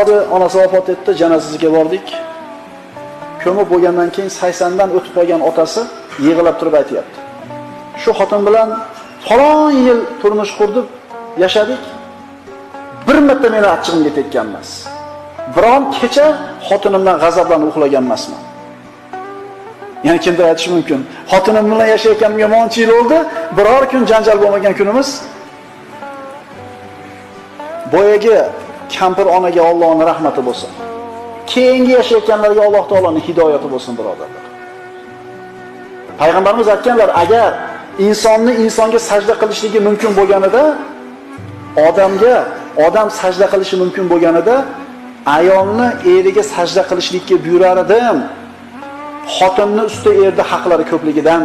Birodar onasi vafot etdi, janozasiga bordik. Ko'mib bo'lgandan keyin 80 dan o'tib qolgan otasi yig'ilab turib aytayapti. Shu xotin bilan falon yil turmush qurdik, yashadik. Bir marta meni achchig'imga tekkan emas. Biron kecha xotinimdan g'azablanib uxlagan emasman. Ya'ni kimdir aytishi mumkin, xotinim bilan yashayotganimga moncha yil bo'ldi, biror kun janjal bo'lmagan kunimiz. Boyagi kampir onaga Allohning rahmati bo'lsin. Keyingi yashayotganlarga Alloh taoloning hidoyati bo'lsin, birodarlar. Payg'ambarimiz aytganlar, agar insonni insonga sajda qilishligi mumkin bo'lganida, odamga odam sajda qilishi mumkin bo'lganida, ayolni eriga sajda qilishlikka buyurar edim. Xotinni ustida erda haqlari ko'pligidan.